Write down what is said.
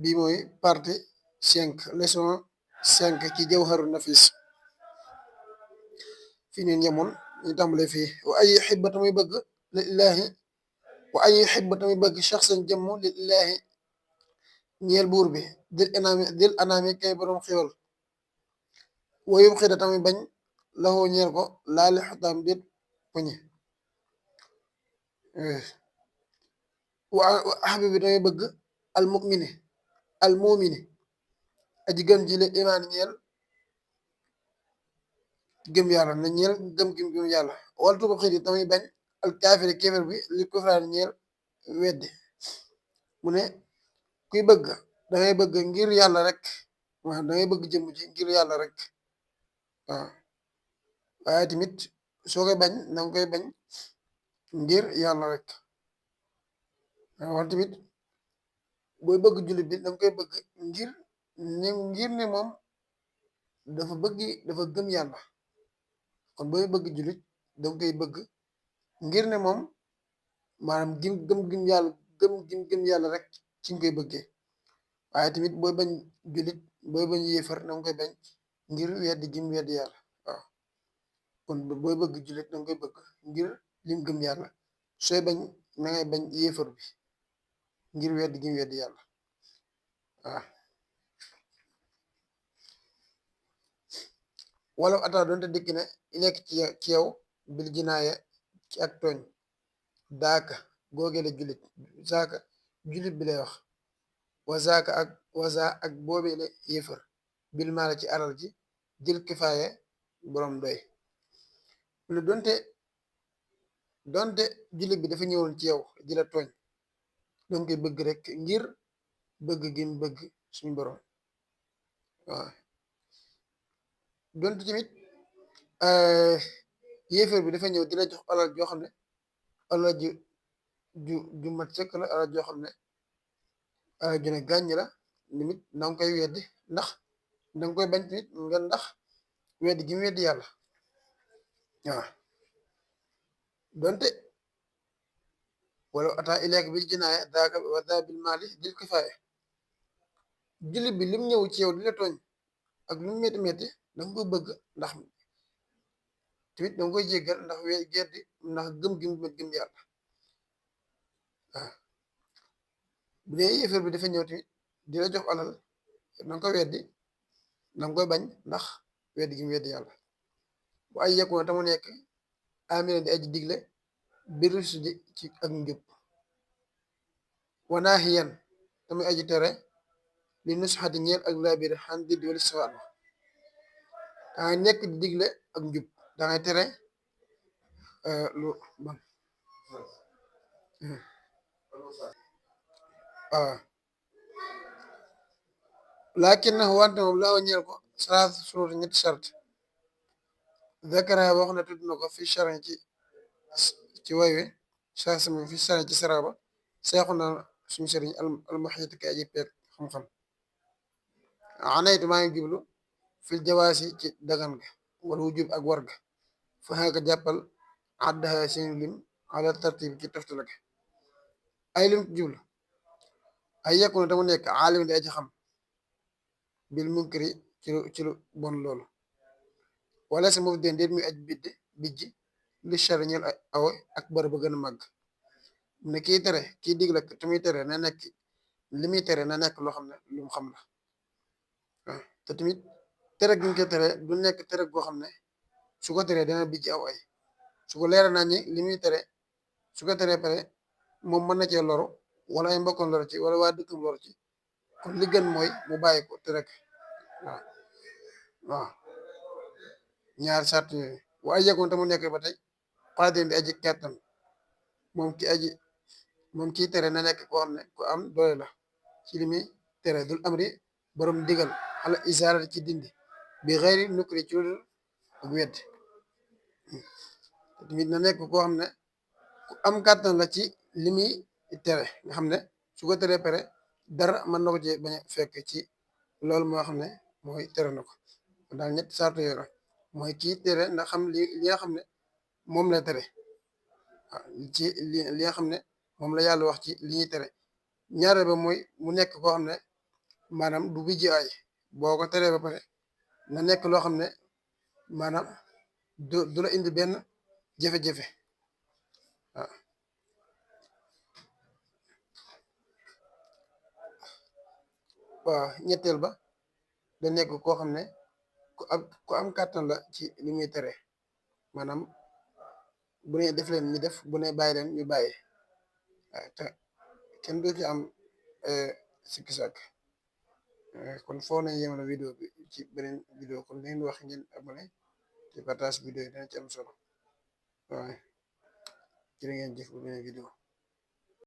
bi mooy partie 5 leçon 5 ci jawharu nafis fi ñu ñemoon ñu tàmbale fii wa ay yuhibba tamuy bëgg lillahi wa ay yuhibba tamuy bëgg shaxsan jëmm lillahi ñeel buur bi dil anaami kay boroom xéwal wa yubxida tamuy bañ laxoo ñeel ko laali xutaam dit poñe wa ahbibi tamuy bëgg al mumini aji gëm ji li imaan ñeel gëm yàlla na ñeel gëm yàlla wala tuba xëy yi tamuy bañ al kaafiri kéefér bi li kufraan ñeel weddi mu ne kuy bëgg dangay bëgg ngir yàlla rek waaw dangay bëgg jëmm ji ngir yàlla rek waaw waaye tamit soo koy bañ danga koy bañ ngir yàlla rek waaw tamit booy bëgg jullit bi danga koy bëgg ngir ne moom dafa gëm yàlla kon booy bëgg jullit danga koy bëgg ngir ne moom maanaam gëm yàlla rek ci nga koy bëggee waaye tamit booy bañ jullit booy bañ yéefar danga koy bañ ngir weddi yàlla waaw kon booy bëgg jullit danga koy bëgg ngir lim gëm yàlla sooy bañ na ngay bañ yéefar bi ngir weddi yàlla waaw wala ata doonte dikk ne nekk ci yow bil jinaaya ci ak tooñ daaka googele jullit zaaka jullit bi lay wax waza ak boobele yéefar bil maala ci alal ji jël kifaaye boroom doy mu ne donte jullit bi dafa ñëwoon ci yow di la tooñ danga koy bëgg rek ngir bëgg gi mu bëgg suñu boroom waaw donte tamit yéefar bi dafa ñëw di la jox alal joo xam ne alal ju mat sëkk la alal joo xam ne alal ju ne gàññ la limit danga koy weddi ndax danga koy bañ tamit nga ndax weddi gi mu weddi yàlla waaw donte wala ata ileek bil jinaaya daaka wada bil maali dil kifaaya jullit bi lim ñëw ci yow di la tooñ ak lu mu metti danga koy bëgg ndax tamit danga koy jéggal ndax ndax gëm yàlla waaw bu dee yéefar bi dafa ñëw tamit di la jox alal danga koy weddi danga koy bañ ndax weddi gi mu weddi yàlla bu ay yekkoon tamu nekk amina di aji digle biru sudi ci ak njub wanaahiyan tamuy aji tere li nusxati ñeel ak laabir xan diddi wala sawaan dangay nekk di digle ak njub dangay tere lu bon waaw laakin na wante moom laa ñeel ko salaat suruut ñetti sart zakara wax na tudd na ko fi charin ci way wi saasama fi charin ci saraba seexu na suñu sëriñ almaxiit ka aji peeg xam-xam anaytu maa ngi jublu fil jawaasi ci dagan ga wala wujub ak warga fa xaaka jàppal addaha seen lim ala tartib ci toftale ga ay lim ci jublu ay yekku na tamu nekk aalim di aji xam bil munkari ci lu bon loolu wala sa moof den déet muy aj bijji li char ñel aw ak bër ba gën a màgg ne kii tere kii digle te muy tere na nekk li muy tere na nekk loo xam ne lu mu xam la waaw te tamit tere gi nga ko tere du nekk tere goo xam ne su ko teree dana bijji aw ay su ko leera naa ñi li muy tere su ko teree pare moom mën na cee loru wala ay mbokkoon loru ci wala waa dëkkam loru ci kon li gën mooy mu bàyyi ko tere ko waaw waaw ñaar sart yooyu waaye yeggoon te mu nekk ba tey xaadim bi aji kattan moom kii tere na nekk koo xam ne ku am doole la ci li muy tere dul amri borom digal xala isaarati ci dindi bi xëyri nukkri ci lu ak wedd tamit na nekk koo xam ne ku am kàttan la ci li muy tere nga xam ne su ko teree pare dara mën na ko ci bañ a fekk ci loolu moo xam ne mooy tere na ko daal ñetti sartu yooyu mooy kii tere ndax xam li nga xam ne moom la tere waaw ci li nga xam ne moom la yàlla wax ci li ñuy tere ñaareel ba mooy mu nekk koo xam ne maanaam du bijji ay boo ko teree ba pare na nekk loo xam ne maanaam du la indi benn jafe-jafe waaw waaw ñetteel ba da nekk koo xam ne ku am kàttan la ci li muy tere maanaam bu ne def leen ñu def bu ne bàyyi leen ñu bàyyi waaw te kenn du ci am sikki sàkk kon foo nañ yemale vidéo bi ci beneen vidéo kon leen wax ngeen abonné te partage vidéo yi dana ci am solo waaw jërë ngeen jëf bu beneen vidéo